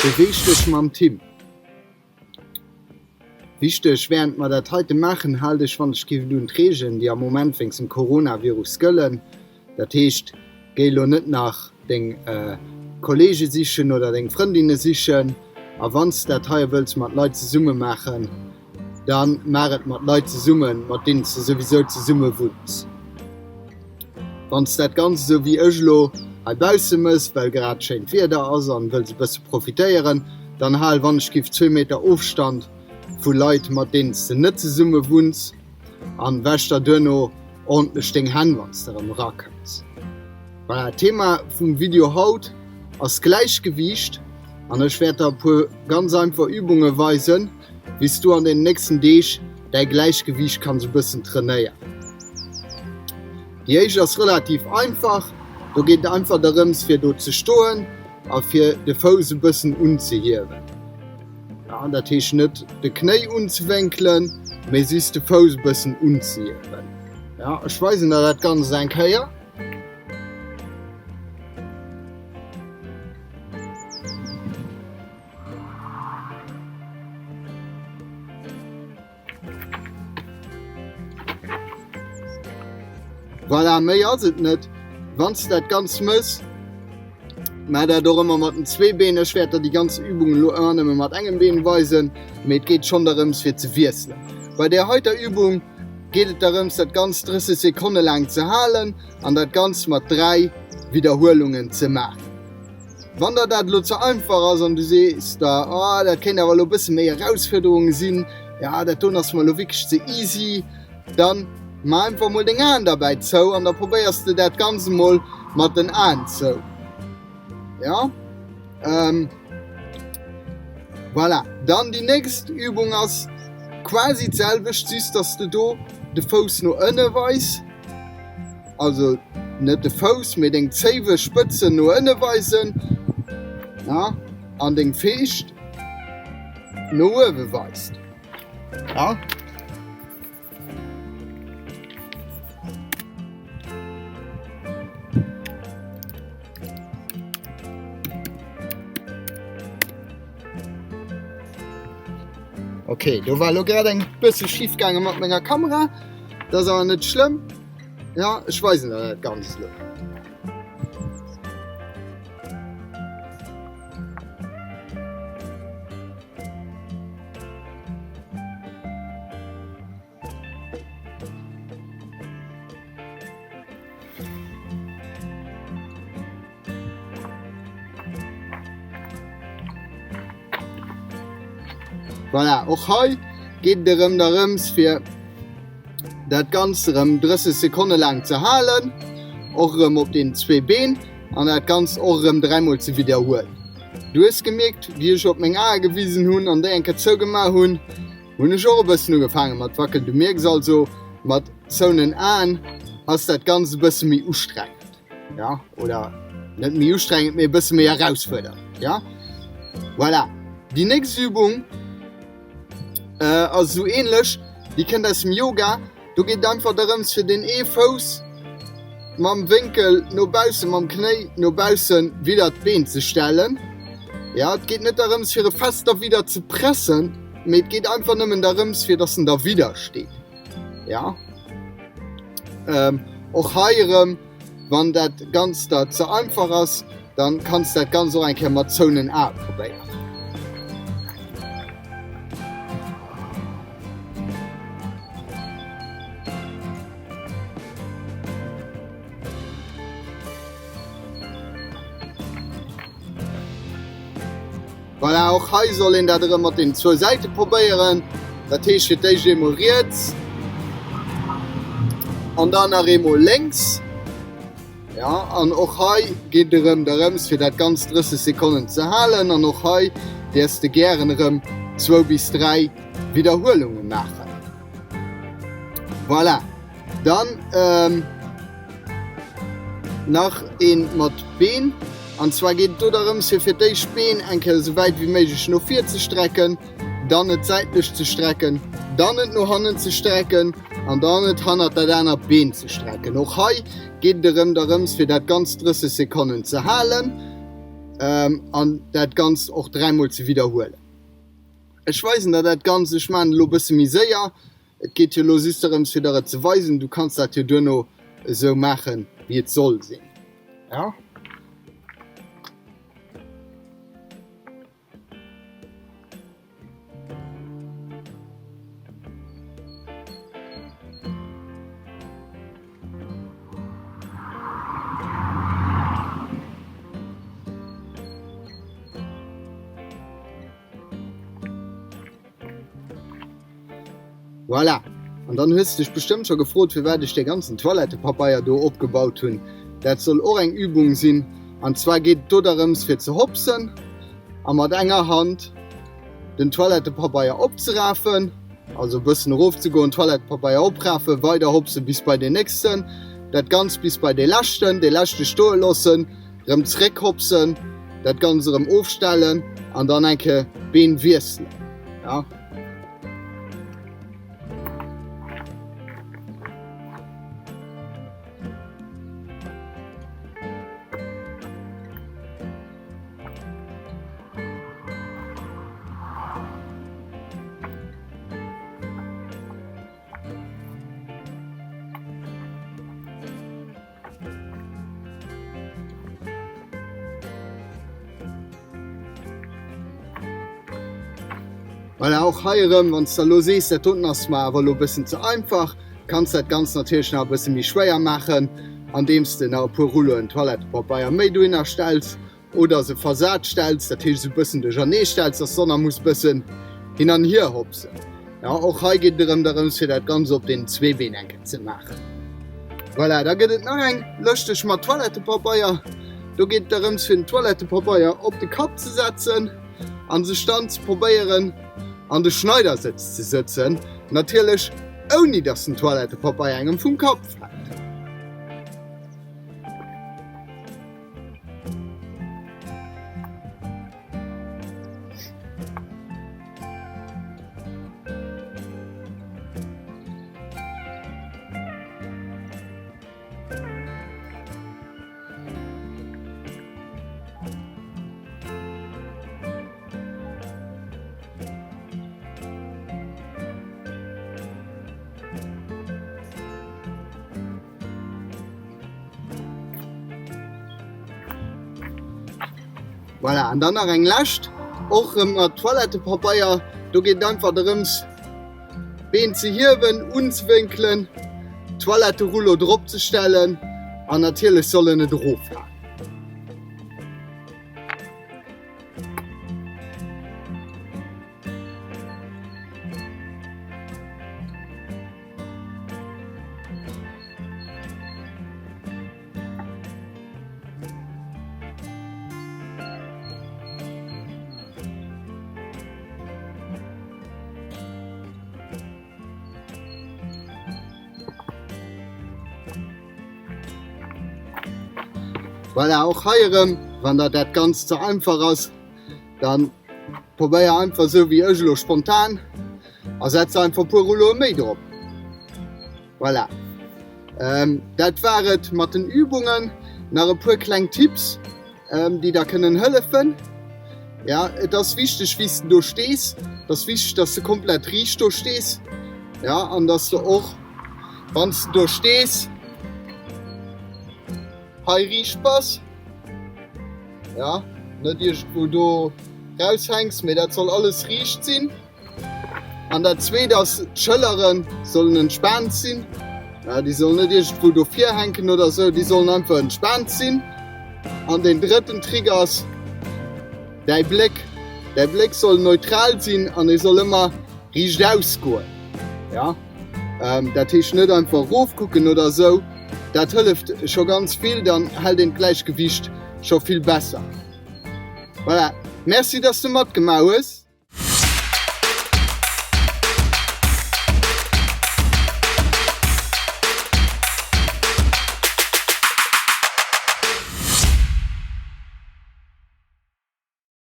Beweeg dech mam Tim. Wichteg, Wärend mer dat heite maachen, hal dech wann ech giff un d'Reegelen, déi am Moment wéinst dem Coronavirus gëllen. Dat heescht, géi elo net nach deng Kollege sichen oder deng Frëndinne sichen. A wann s de dat heie wëlls mat Leit zesumme maachen, da maach et mat Leit zesummen, mat deenen s de souwisou zesumme wunns. Wann s de dat Ganzt esou wéi ech elo hei bausse mëss, well grad schéint Wieder ass an wëlls e bësse profitéieren, dann hal wann ech giff zwee Meter Ofstand vu Leit mat deenen s de net zesumme wunns an wäsch der duerno ordentlech deng Hänn wann s de erëm erakënns. Voilà, Thema vum Video haut ass Gläichgewiicht an ech wäert der e puer ganz einfach Übunge weisen, wéi s du an den nächsten Deeg däi Gläichgewiicht kanns e bëssen trainéieren. Déi éischt ass relativ einfach, do geet et einfach dorëms fir do ze stoen a fir de Fouss e bëssen unzehiewen. Ja, dat heescht net de Knéi unzewénkelen, mee just de Fouss e bëssen unzehiewen. Ja, ech weisen der dat Ganzt eng Kéier. Voilà, méi ass et net. Wann s de dat Ganzt mëss, maach dat och ëmmer mat den zwee Been. Ech wäert der déi ganz Übung elo ëmmer nëmme mat engem Been weisen, mee et geet schonn darëms fir ze wiesselen. Bei där heiter Übung geet et darëms dat Ganzt 30 Sekonne laang ze halen an dat Ganzt mat 3 Widderhuelungen ze maachen. Wann der dat elo ze einfach ass an du sees der, oh dat kéint awer elo e bësse méi Erausfuerderung sinn, ja dat doen ass mer elo wierklech ze easy, dann maach einfach mol deng Aen derbäi zou an da probéiers de dat Ganzt emol mat den Aen zou. Ja, ähm, voilà. Dann déi nächst Übung ass quasi d'selwecht, just dass de do de Fouss no ënne weis. Also net de Fouss, mee deng Zéiwespëtzen no ënne weisen, ja, an deng Feescht no uewe weist. Ja. Okay, do war lo grad eng bësse schief gaange mat menger Kamera. Dat ass awer net schlëmm. Ja, ech weisen der dat Ganzt lo. Voilà, och hei geet et erëm darëms fir dat Ganzt erëm 30 Sekonne laang ze halen, och erëm op den zwee Been an dat Ganzt och erëm dräimol ze widderhuelen. Du hues gemierkt, wéi ech op meng Ae gewisen hunn an déi eng Kéier zougemaach hunn, hunn ech och e bëssen ugefaange mat wackelen. Du mierks also, mat zouenen Aen ass dat Ganzt e bësse méi ustrengend. Ja, oder net méi ustrengend, mee e bësse méi erausfuerdernd. Ja, voilà. Déi nächst Übung äh, ass esou ähnlech, déi kënnt aus dem Yoga. Do geet et einfach darëms, fir deen ee Fouss mam Wénkel no baussen, mam Knéi no baussen widder d'Been ze stellen. Ja, et geet net darëms, fir e fest derwidder ze pressen, mee et geet einfach nëmmen darëms, fir dass en derwidder steet. Ja. Ähm, och hei erëm, wann dat Ganzt der ze einfach ass, dann kanns dat Ganzt och eng Kéier mat zouenen Ae probéieren. Voilà, och hei soll een dat erëm mat den zwou Säite probéieren. Dat heescht fir d'éischt eemol riets an dann nach eemol lénks. Ja, an och hei geet et erëm darëms, fir dat Ganzt 30 Sekonnen ze halen. An och hei däerfs de gären erëm zwou bis dräi Widderhuelunge maachen. Voilà, dann ähm, nach een mat Been. An zwar geet et do darëms, fir fir d'éischt d'Been eng Kéier esou wäit wéi méiglech no vir ze strecken, dann et säitlech ze strecken, dann et no hannen ze strecken an dann et hannert dat anert Been ze strecken. Och hei geet et erëm darëms, fir dat Ganzt 30 Sekonnen ze halen. An dat Ganzt och dräimol ze widderhuelen. Ech weisen der dat Ganzt, ech maachen et elo e bësse méi séier. Et geet jo elo just dorëms fir der et ze weisen, du kanns dat jo duerno esou maachen wéi et soll sinn. Ja. Voilà! An dann hues de dech bestëmmt scho gefrot, firwat ech dee ganzen Toilettepapeier do opgebaut hunn. Dat soll och eng Übung sinn. An zwar geet et do derëms fir ze hopsen a mat enger Hand den Toilettepabeier opzerafen, also e bëssen erofzegoen, Toilettepabeier oprafen, weider hopsen bis bei deen nächsten, dat Ganzt bis bei dee leschten, dee leschte stoe loossen, rëm zréck hopsen, dat Ganzt erëm ofstellen an dann eng Kéier d'Been wiesselen. Ja. Voilà, och hei erëm, wann s de elo sees, dat doten ass mer awer elo e bëssen ze einfach, kanns dat Ganzt natierlech nach e bësse méi schwéier maachen, andeems de nach e puer Rulloen Toilettepabeier méi dohinner stells oder se versat stells, dat heescht esou bëssen duerchernee stells, dass d'Sonner muss bëssen hin an hier hopsen. Jo, och hei geet et erëm dorëms fir dat Ganzt op den zwee Been eng Kéier ze maachen. Voilà, da gëtt et nach eng lëschteg mat Toilettepabeier. Do geet et dorëms fir den Toilettepabeier op de Kapp ze setzen an sech dann ze probéieren an de Schneidersëtz ze sëtzen, natierlech ouni dass den Toilettepabeier engem vum Kapp fält. Voilà, an dann nach eng lescht, och erëm mat Toilettepabeier. Do geet et einfach drëms, d'Been ze hiewen, unzewénkelen, d'Toiletterullo drop ze stellen an natierlech soll en net eroffalen. Voilà, och hei erëm, wann der dat Ganzt ze einfach ass, dann probéier einfach esou wéi ech elo spontan a setz einfach e puer Rulloe méi drop. Voilà. Ähm, dat war et mat den Übungen. Nach e puer kleng Tipps, ähm, déi der kënnen hëllefen. Ja, et ass wichteg, wéi s de do stees. Et ass wichteg, dass de komplett riicht do stees. Ja, an dass de och, wann s de do stees, hei riicht bass. Ja, net iergendwou do raushänks, mee dat soll alles riicht sinn. An dat zweet ass, d'Schëllere sollen entspaant sinn. Ja, déi sollen net iergendwou do virhänken oder esou, déi sollen einfach entspaant sinn. An deen drëtten Trick ass, däi Bléck. Däi Bléck soll neutral sinn an e soll ëmmer riichtaus goen. Ja, ähm, dat heescht net einfach erofkucken oder esou. Dat hëlleft scho ganz vill, dann hält een d'Gläichgewicht scho vill besser. Voilà, merci, dass du matgemaach hues.